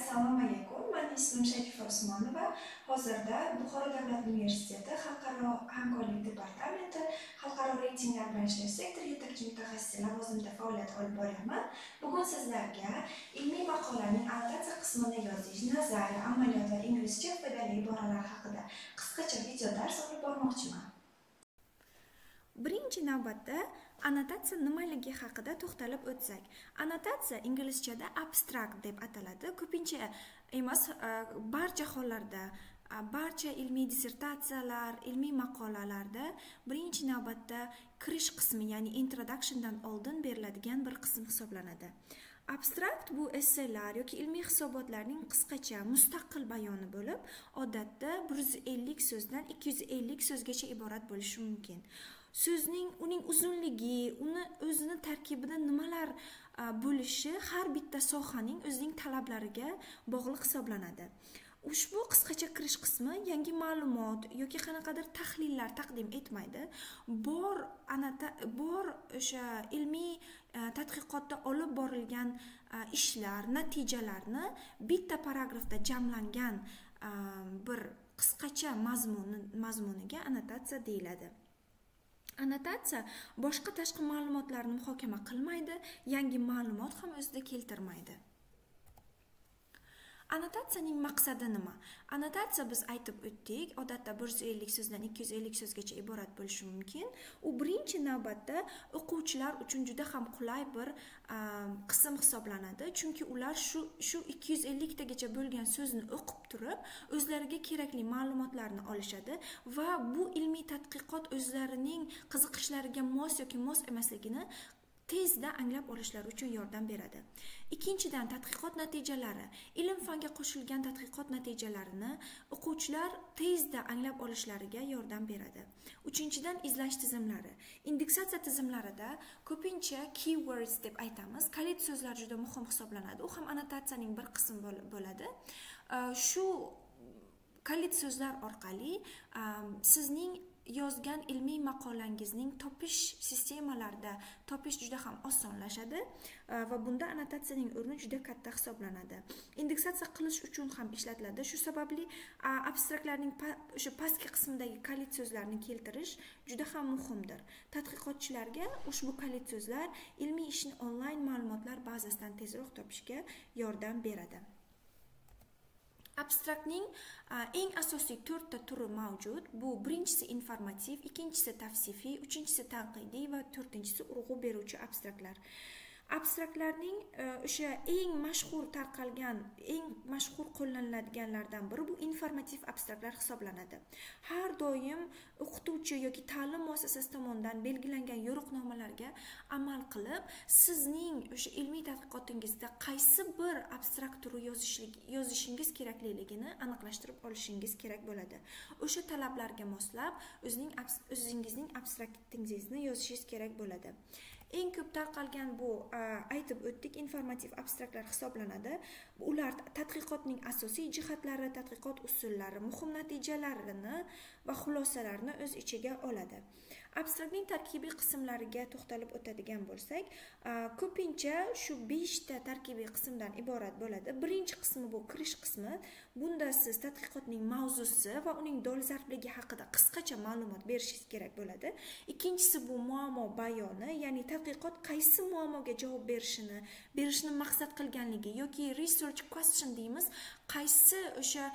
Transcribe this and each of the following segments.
Assalomu alaykum. Mani ismim Sharifa Usmonova. Hozirda Buxoro davlat universiteti Xalqaro hamkorlik departamenti xalqaro reytinglar bilan ishlash sektori yetakchi mutaxassisi lavozimida faoliyat olib boryapman. Bugun sizlarga ilmiy maqolaning annotatsiya qismini yozish, nazariya, amaliyot va inglizcha foydali iboralar haqida qisqacha video dars olib bormoqchiman. Birinchi navbatda annotatsiya nimaligi haqida to'xtalib o'tsak. Annotatsiya inglizchada abstrakt deb ataladi. Ko'pincha emas, barcha hollarda, barcha ilmiy dissertatsiyalar, ilmiy maqolalarda birinchi navbatda kirish qismi, ya'ni introductiondan oldin beriladigan bir qism hisoblanadi. Abstrakt bu esselar yoki ilmiy hisobotlarning qisqacha, mustaqil bayoni bo'lib, odatda 150 so'zdan 250 so'zgacha iborat bo'lishi mumkin. So'zning uning uzunligi, uni o'zini tarkibida nimalar bo'lishi har bitta sohaning o'zining talablariga bog'liq hisoblanadi. Ushbu qisqacha kirish qismi yangi ma'lumot yoki qanaqadir tahlillar taqdim etmaydi. Bor o'sha ilmiy tadqiqotda olib borilgan ishlar, natijalarni bitta paragrafda jamlangan bir qisqacha mazmuniga annotatsiya deyiladi. Annotatsiya boshqa tashqi ma'lumotlarni muhokama qilmaydi, yangi ma'lumot ham o'zida keltirmaydi. Annotatsiyaning maqsadi nima? Annotatsiya biz aytib o'tdik, odatda 150 so'zdan 250 so'zgacha iborat bo'lishi mumkin. U birinchi navbatda o'quvchilar uchun juda ham qulay bir qism hisoblanadi, chunki ular shu 250 tagacha bo'lgan so'zni o'qib turib, o'zlariga kerakli ma'lumotlarni olishadi va bu ilmiy tadqiqot o'zlarining qiziqishlariga mos yoki mos emasligini tezda anglab olishlari uchun yordam beradi. Ikkinchidan, tadqiqot natijalari. Ilm-fanga qo'shilgan tadqiqot natijalarini o'quvchilar tezda anglab olishlariga yordam beradi. Uchinchidan, izlash tizimlari. Indeksatsiya tizimlarida ko'pincha keywords deb aytamiz. Kalit so'zlar juda muhim hisoblanadi. U ham annotatsiyaning bir qismi bo'ladi. Shu kalit so'zlar orqali sizning yozgan ilmiy maqolangizning topish sistemalarida topish juda ham osonlashadi va bunda annotatsiyaning o'rni juda katta hisoblanadi. Indeksatsiya qilish uchun ham ishlatiladi. Shu sababli abstraktlarning o'sha pastki qismidagi kalit so'zlarni keltirish juda ham muhimdir. Tadqiqotchilarga ushbu kalit so'zlar ilmiy ishni onlayn ma'lumotlar bazasidan tezroq topishga yordam beradi. Abstraktning eng asosiy 4 ta turi mavjud. Bu birinchisi informativ, ikkinchisi tavsifiy, uchinchisi tanqidiy va to'rtinchisi urg'u beruvchi abstraktlar. Abstraktlarning o'sha eng mashhur tarqalgan, eng mashhur qo'llaniladiganlardan biri bu informativ abstraktlar hisoblanadi. Har doim o'qituvchi yoki ta'lim muassasasi tomonidan belgilangan yo'riqnomalarga amal qilib, sizning o'sha ilmiy tadqiqotingizda qaysi bir abstrakt turi yozishingiz kerakligini aniqlashtirib olishingiz kerak bo'ladi. O'sha talablarga moslab o'zingizning abstraktingizni yozishingiz kerak bo'ladi. Eng ko'p tarqalgan bu aytib o'tdik informativ abstraktlar hisoblanadi. Ular tadqiqotning asosiy jihatlari, tadqiqot usullari, muhim natijalarini va xulosalarini o'z ichiga oladi. Abstraktning tarkibiy qismlariga to'xtalib o'tadigan bo'lsak, ko'pincha shu 5 ta tarkibiy qismdan iborat bo'ladi. Birinchi qismi bu kirish qismi. Bunda siz tadqiqotning mavzusi va uning dolzarbligi haqida qisqacha ma'lumot berishingiz kerak bo'ladi. Ikkinchisi bu muammo bayoni, ya'ni tadqiqot qaysi muammoga javob berishni maqsad qilganligi yoki research question deymiz, qaysi o'sha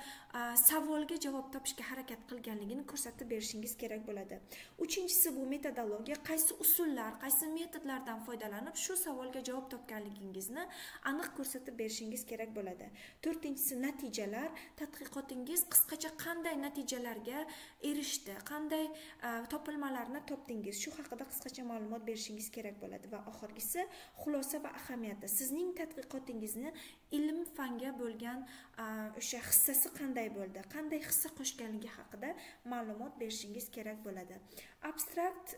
savolga javob topishga harakat qilganligini ko'rsatib berishingiz kerak bo'ladi. Uchinchisi bu metodologiya, qaysi usullar, qaysi metodlardan foydalanib shu savolga javob topganligingizni aniq ko'rsatib berishingiz kerak bo'ladi. To'rtinchisi natijalar, tadqiqotingiz qisqacha qanday natijalarga erishdi, qanday topilmalarni topdingiz, shu haqida qisqacha ma'lumot berishingiz kerak bo'ladi. Va oxirgisi xulosa va ahamiyati. Sizning tadqiqotingizni ilm fanga bo'lgan o'sha hissasi qanday bo'ldi, qanday hissa qo'shganligi haqida ma'lumot berishingiz kerak bo'ladi. Abstrakt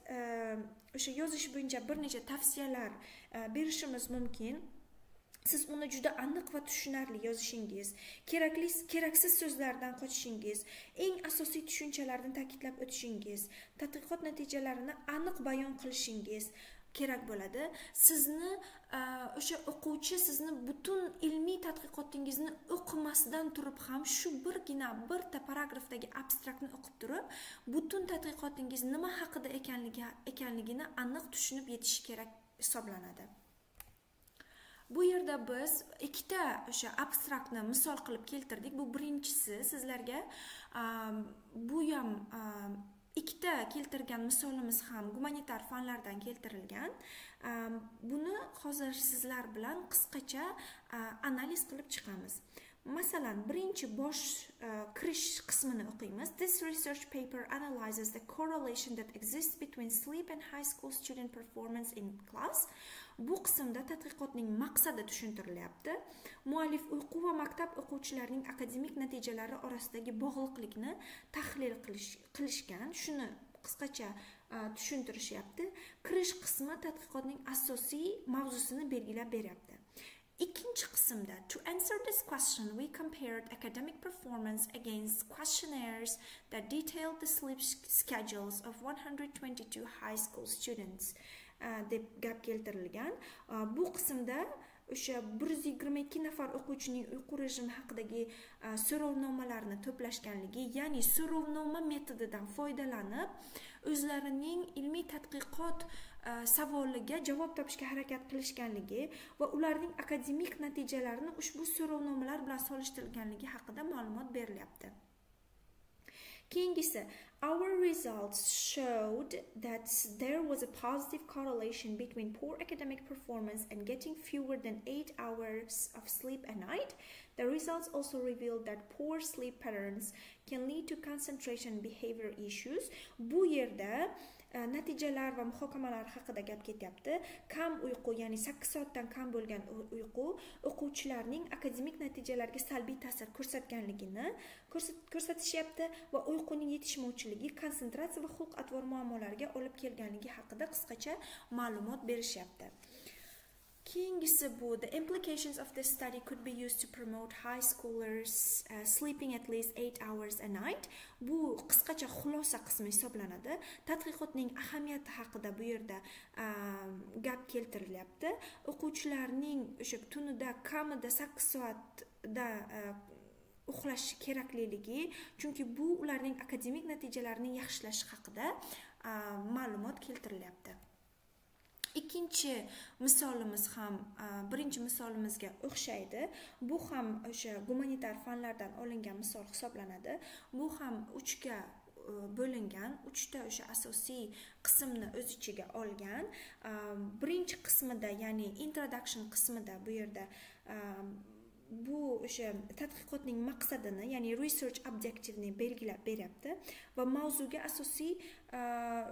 o'sha yozish bo'yicha bir necha tavsiyalar berishimiz mumkin. Siz uni juda aniq va tushunarli yozishingiz, keraksiz so'zlardan qochishingiz, eng asosiy tushunchalarni ta'kidlab o'tishingiz, tadqiqot natijalarini aniq bayon qilishingiz, kerak bo'ladi. Sizni o'sha o'quvchi sizni butun ilmiy tadqiqotingizni o'qimasdan turib ham shu birgina birta paragrafdagi abstraktni o'qib turib, butun tadqiqotingiz nima haqida ekanligini aniq tushunib yetishi kerak hisoblanadi. Bu yerda biz ikkita o'sha abstraktni misol qilib keltirdik. Bu birinchisi sizlarga, bu ham ikkita keltirgan misolimiz ham gumanitar fanlardan keltirilgan. Buni hozir sizlar bilan qisqacha analiz qilib chiqamiz. Masalan, birinchi bosh kirish qismini o'qiymiz. This research paper analyzes the correlation that exists between sleep and high school student performance in class. Bu qismda tadqiqotning maqsadi tushuntirilyapti. Muallif uyqu va maktab o'quvchilarining akademik natijalari orasidagi bog'liqlikni tahlil qilishgan. Shuni qisqacha tushuntirishyapti. Kirish qismi tadqiqotning asosiy mavzusini belgilab beryapti. Ikkinchi qismda, to answer this question, we compared academic performance against questionnaires that detailed the sleep schedules of 122 high school students deb gap keltirilgan. Bu qismda o'sha 122 nafar o'quvchining uyqu rejimi haqidagi so'rovnomalarni to'plashganligi, ya'ni so'rovnoma metodidan foydalanib o'zlarining ilmiy tadqiqot savoliga javob topishga harakat qilishganligi va ularning akademik natijalarini ushbu so'rovnomalar bilan solishtirilganligi haqida ma'lumot berilyapti. Keyingisi, our results showed that there was a positive correlation between poor academic performance and getting fewer than 8 hours of sleep a night. The results also revealed that poor sleep patterns can lead to concentration behavior issues. Bu yerda natijalar va muhokamalar haqida gap ketyapti. Kam uyqu, ya'ni 8 soatdan kam bo'lgan uyqu o'quvchilarning akademik natijalariga salbiy ta'sir ko'rsatganligini ko'rsatishyapti va uyquning yetishmovchiligi konsentratsiya va xulq-atvor muammolariga olib kelganligi haqida qisqacha ma'lumot berishyapti. Keyingisi bu, the implications of this study could be used to promote high schoolers sleeping at least 8 hours a night. Bu qisqacha xulosa qismi hisoblanadi. Tadqiqotning ahamiyati haqida bu yerda gap keltirilyapti. O'quvchilarning o'sha tunida kamida 8 soatda uxlashi kerakliligi, chunki bu ularning akademik natijalarini yaxshilashi haqida ma'lumot keltirilyapti. Ikkinchi misolimiz ham birinchi misolimizga o'xshaydi. Bu ham o'sha gumanitar fanlardan olingan misol hisoblanadi. Bu ham 3 ga bo'lingan, 3 ta o'sha asosiy qismni o'z ichiga olgan. Birinchi qismida, ya'ni introduction qismida bu yerda bu o'sha tadqiqotning maqsadini, ya'ni research objectiveni belgilab beryapti va mavzuga asosiy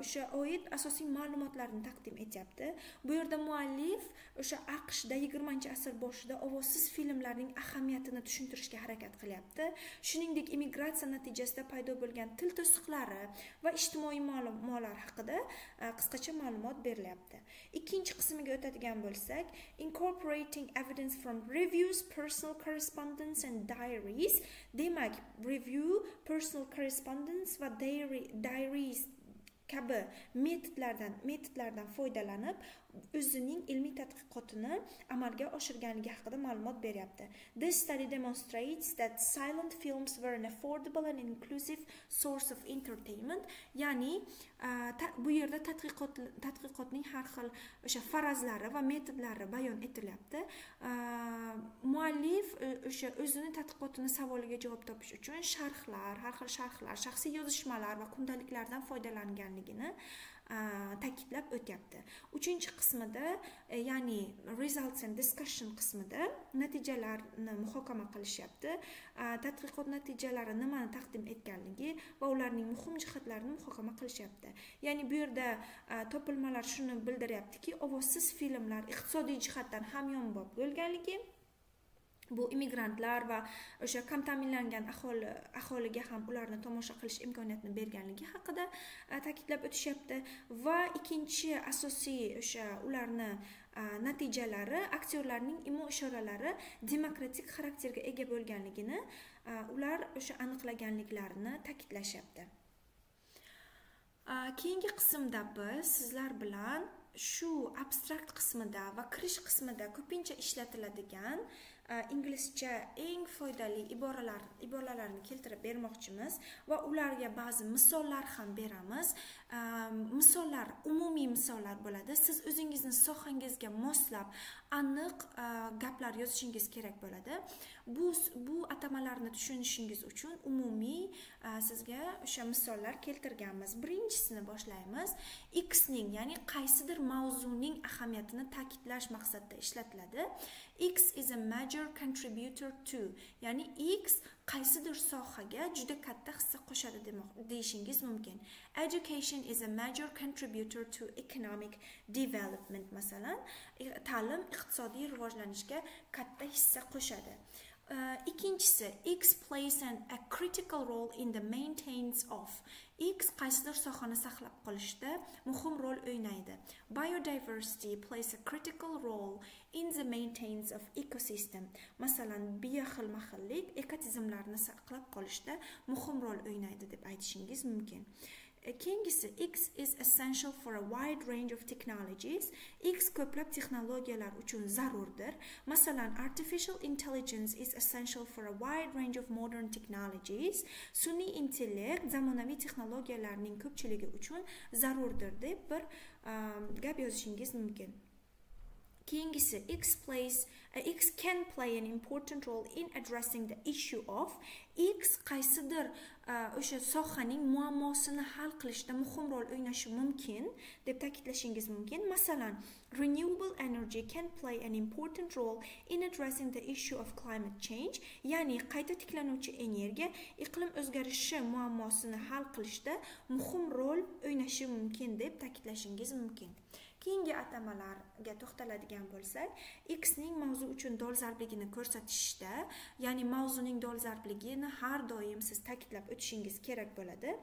o'sha oid asosiy ma'lumotlarni taqdim etyapti. Bu yerda muallif o'sha AQShda 20-asr boshida ovozsiz filmlarning ahamiyatini tushuntirishga harakat qilyapti. Shuningdek, immigratsiya natijasida paydo bo'lgan til to'siqlari va ijtimoiy muammolar haqida qisqacha ma'lumot berilyapti. Ikkinchi qismiga o'tadigan bo'lsak, incorporating evidence from reviews, personal correspondence and diaries. Demak, review, personal correspondence va diaries kabi metodlardan foydalanib o'zining ilmiy tadqiqotini amalga oshirganligi haqida ma'lumot beryapti. This study demonstrates that silent films were an affordable and inclusive source of entertainment. Ya'ni bu yerda tadqiqotning har xil o'sha farazlari va metodlari bayon etilyapti. Muallif o'sha o'zini tadqiqotini savoliga javob topish uchun sharhlar, har xil sharhlar, shaxsiy yozishmalar va kundaliklardan foydalanganligini ta'kidlab o'tyapti. Uchinchi qismida, ya'ni results and discussion qismida natijalarni muhokama qilishyapti. Tadqiqot natijalari nimani taqdim etganligi va ularning muhim jihatlarini muhokama qilishyapti. Ya'ni bu yerda topilmalar shuni bildiryaptiki, ovozsiz filmlar iqtisodiy jihatdan hamyonbop bo'lganligi, bu immigrantlar va o'sha kam ta'minlangan aholiga ham ularni tomosha qilish imkoniyatini berganligi haqida ta'kidlab o'tishyapti. Va ikkinchi asosiy o'sha ularni natijalari aktyorlarning imo ishoralari demokratik xarakterga ega bo'lganligini ular o'sha aniqlaganliklarini ta'kidlashyapti. Keyingi qismda biz sizlar bilan Shu abstrakt qismida va kirish qismida ko'pincha ishlatiladigan inglizcha eng foydali iboralarni keltirib bermoqchimiz va ularga ba'zi misollar ham beramiz. Misollar umumiy misollar bo'ladi. Siz o'zingizni sohangizga moslab aniq gaplar yozishingiz kerak bo'ladi. Bu atamalarni tushunishingiz uchun umumiy sizga o'sha misollar keltirganmiz. Birinchisini boshlaymiz. X ning, ya'ni qaysidir mavzuning ahamiyatini ta'kidlash maqsadida ishlatiladi. X is a major contributor to, ya'ni X qaysidir sohaga juda katta hissa qo'shadi deyishingiz mumkin. Education is a major contributor to economic development. Masalan, ta'lim iqtisodiy rivojlanishga katta hissa qo'shadi. Ikkinchisi, X plays a critical role in the maintenance of. X qaysidir sohani saqlab qolishda muhim rol o'ynaydi. Biodiversity plays a critical role in the maintenance of ecosystem. Masalan, bioxilma-xillik ekotizimlarni saqlab qolishda muhim rol o'ynaydi deb aytishingiz mumkin. Keyingisi, X is essential for a wide range of technologies. X ko'plab texnologiyalar uchun zarurdir. Masalan, artificial intelligence is essential for a wide range of modern technologies. Sun'iy intellekt zamonaviy texnologiyalarning ko'pchiligi uchun zarurdir deb bir gap yozishingiz mumkin. Keyingisi, X can play an important role in addressing the issue of. X qaysidir o'sha sohaning muammosini hal qilishda muhim rol o'ynashi mumkin deb ta'kidlashingiz mumkin. Masalan, renewable energy can play an important role in addressing the issue of climate change. Ya'ni qayta tiklanuvchi energiya iqlim o'zgarishi muammosini hal qilishda muhim rol o'ynashi mumkin deb ta'kidlashingiz mumkin. Keyingi atamalarga to'xtaladigan bo'lsak, X ning mavzu uchun dolzarbligini ko'rsatishda, ya'ni mavzuning dolzarbligini har doim siz ta'kidlab o'tishingiz kerak bo'ladi.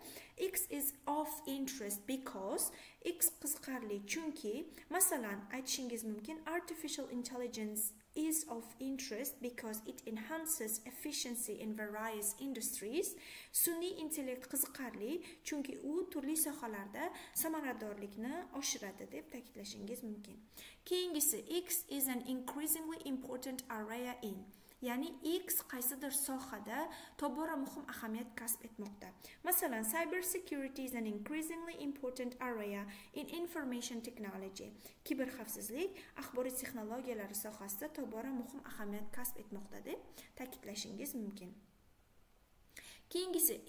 X is of interest because, X qiziqarli chunki, masalan, aytishingiz mumkin, artificial intelligence is of interest because it enhances efficiency in various industries. Sun'iy intellekt qiziqarli chunki u turli sohalarda samaradorlikni oshiradi deb ta'kidlashingiz mumkin. Keyingisi, X is an increasingly important area in. Ya'ni X qaysidir sohada tobora muhim ahamiyat kasb etmoqda. Masalan, cyber security is an increasingly important area in information technology. Kiber xavfsizlik axborot texnologiyalari sohasida tobora muhim ahamiyat kasb etmoqda deb ta'kidlashingiz mumkin. Keyingisi,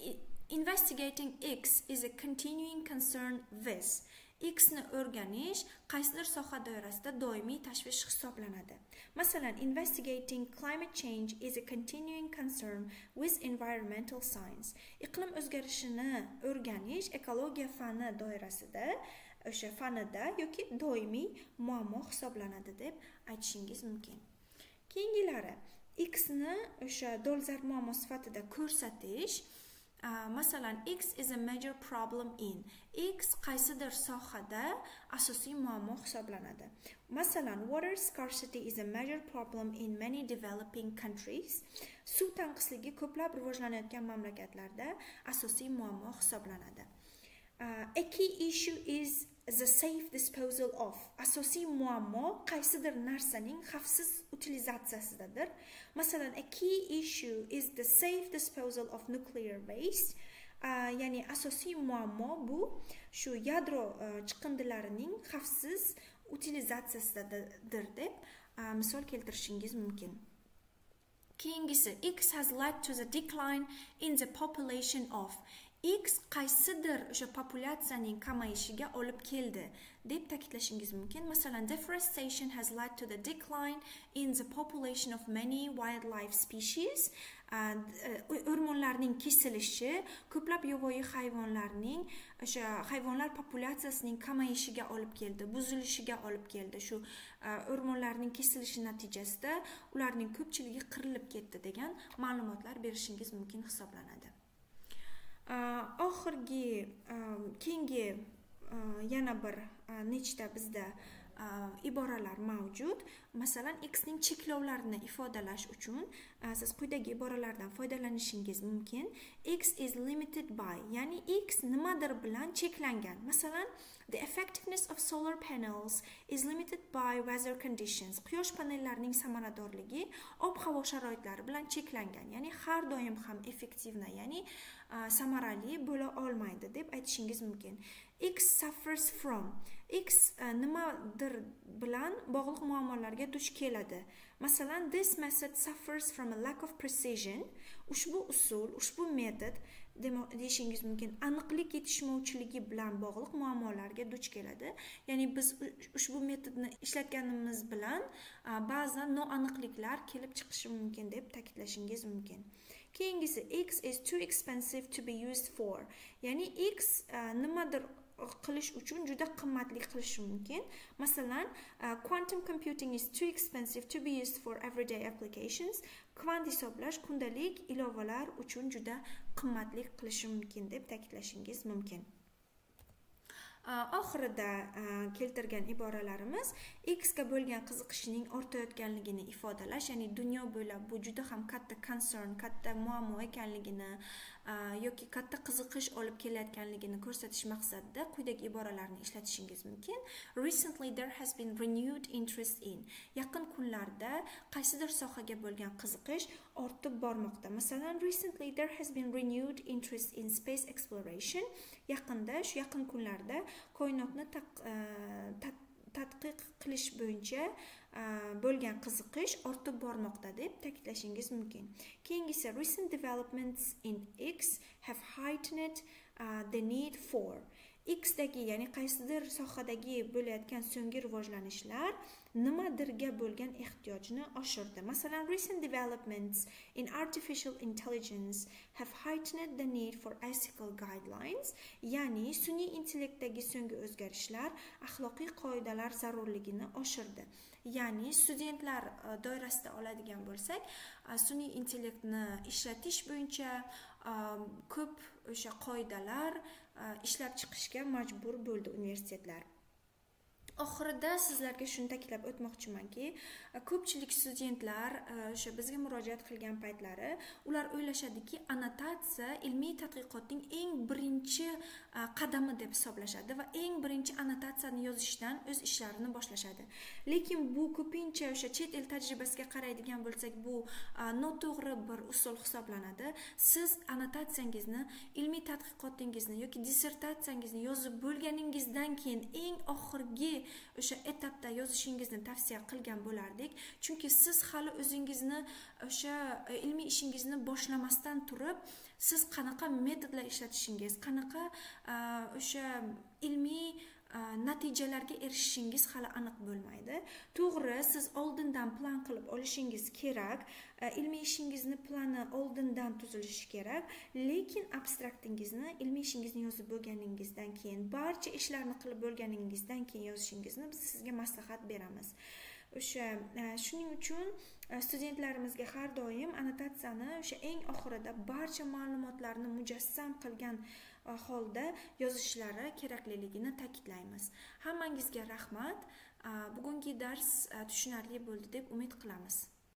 investigating X is a continuing concern with. X ni o'rganish qaysidir soha doirasida doimiy tashvish hisoblanadi. Masalan, investigating climate change is a continuing concern with environmental science. Iqlim o'zgarishini o'rganish ekologiya fani doirasida, o'sha fanida yoki doimiy muammo hisoblanadi deb aytishingiz mumkin. Keyingilari, X ni o'sha dolzarb muammo sifatida ko'rsatish. Masalan, X is a major problem in. X qaysidir sohada asosiy muammo hisoblanadi. Masalan, water scarcity is a major problem in many developing countries. Suv tanqisligi ko'plab rivojlanayotgan mamlakatlarda asosiy muammo hisoblanadi. A key issue is the safe disposal of. Asosiy muammo qaysidir narsaning xavfsiz utilizatsiyasidadir. Masalan, a key issue is the safe disposal of nuclear waste. Ya'ni asosiy muammo bu shu yadro chiqindilarining xavfsiz utilizatsiyasidadir deb misol keltirishingiz mumkin. Keyingisi, X has led to the decline in the population of. X qaysidir o'sha populyatsiyaning kamayishiga olib keldi deb ta'kidlashingiz mumkin. Masalan, deforestation has led to the decline in the population of many wildlife species. O'rmonlarning kesilishi ko'plab yovvoyi hayvonlarning o'sha hayvonlar populyatsiyasining kamayishiga olib keldi, buzilishiga olib keldi. Shu o'rmonlarning kesilishi natijasida ularning ko'pchiligi qirilib ketdi degan ma'lumotlar berishingiz mumkin hisoblanadi. Oxirgi keyingi yana bir nechta bizda iboralar mavjud. Masalan, x ning cheklovlarini ifodalash uchun siz quyidagi iboralardan foydalanishingiz mumkin. X is limited by, ya'ni x nimadir bilan cheklangan. Masalan, the effectiveness of solar panels is limited by weather conditions. Quyosh panellarining samaradorligi ob-havo sharoitlari bilan cheklangan, ya'ni har doim ham effektivna, ya'ni samarali bo'la olmaydi deb aytishingiz mumkin. X suffers from, x nimadir bilan bog'liq muammolarga duch keladi. Masalan, this method suffers from a lack of precision. Ushbu usul, ushbu metod deyishingiz mumkin, aniqlik yetishmovchiligi bilan bog'liq muammolarga duch keladi. Ya'ni biz ushbu metodni ishlatganimiz bilan ba'zan noaniqliklar kelib chiqishi mumkin deb ta'kidlashingiz mumkin. Keyingisi, x is too expensive to be used for. Ya'ni x nimadir qilish uchun juda qimmatli qilishi mumkin. Masalan, quantum computing is too expensive to be used for everyday applications. Kvant hisoblash kundalik ilovalar uchun juda qimmatli qilishi mumkin deb ta'kidlashingiz mumkin. Oxirida keltirgan iboralarimiz x ga bo'lgan qiziqishning ortayotganligini ifodalash, ya'ni dunyo bo'ylab bu juda ham katta concern, katta muammo ekanligini yoki katta qiziqish olib kelayotganligini ko'rsatish maqsadida quyidagi iboralarni ishlatishingiz mumkin. Recently there has been renewed interest in. Yaqin kunlarda qaysidir sohaga bo'lgan qiziqish ortib bormoqda. Masalan, recently there has been renewed interest in space exploration. Yaqinda, shu yaqin kunlarda koinotni tadqiq qilish bo'yicha bo'lgan qiziqish ortib bormoqda deb ta'kidlashingiz mumkin. Keyingisi, recent developments in X have heightened the need for. X dagi, ya'ni qaysidir sohadagi bo'layotgan so'nggi rivojlanishlar nimadirga bo'lgan ehtiyojni oshirdi. Masalan, recent developments in artificial intelligence have heightened the need for ethical guidelines. Ya'ni sun'iy intellektdagi so'nggi o'zgarishlar axloqiy qoidalar zarurligini oshirdi. Ya'ni studentlar doirasida oladigan bo'lsak, sun'iy intellektni ishlatish bo'yicha ko'p o'sha qoidalar ishlab chiqishga majbur bo'ldi universitetlar. Oxirida sizlarga shuni ta'kidlab o'tmoqchimanki, ko'pchilik studentlar o'sha bizga murojaat qilgan paytlari ular o'ylashadiki, annotatsiya ilmiy tadqiqotning eng birinchi qadami deb hisoblashadi va eng birinchi annotatsiyani yozishdan o'z ishlarini boshlashadi. Lekin bu ko'pincha o'sha chet el tajribasiga qaraydigan bo'lsak, bu noto'g'ri bir usul hisoblanadi. Siz annotatsiyangizni, ilmiy tadqiqotingizni yoki dissertatsiyangizni yozib bo'lganingizdan keyin eng oxirgi o'sha etapda yozishingizni tavsiya qilgan bo'lardik. Chunki siz hali o'zingizni o'sha ilmiy ishingizni boshlamasdan turib, siz qanaqa metodlar ishlatishingiz, qanaqa o'sha ilmiy natijalarga erishishingiz hali aniq bo'lmaydi. To'g'ri, siz oldindan plan qilib olishingiz kerak, ilmiy ishingizni plani oldindan tuzilishi kerak, lekin abstraktingizni, ilmiy ishingizni yozib bo'lganingizdan keyin, barcha ishlarni qilib bo'lganingizdan keyin yozishingizni biz sizga maslahat beramiz. O'sha shuning uchun studentlarimizga har doim annotatsiyani o'sha eng oxirida barcha ma'lumotlarni mujassam qilgan holda yozishlari kerakliligini ta'kidlaymiz. Hammangizga rahmat. Bugungi dars tushunarli bo'ldi deb umid qilamiz.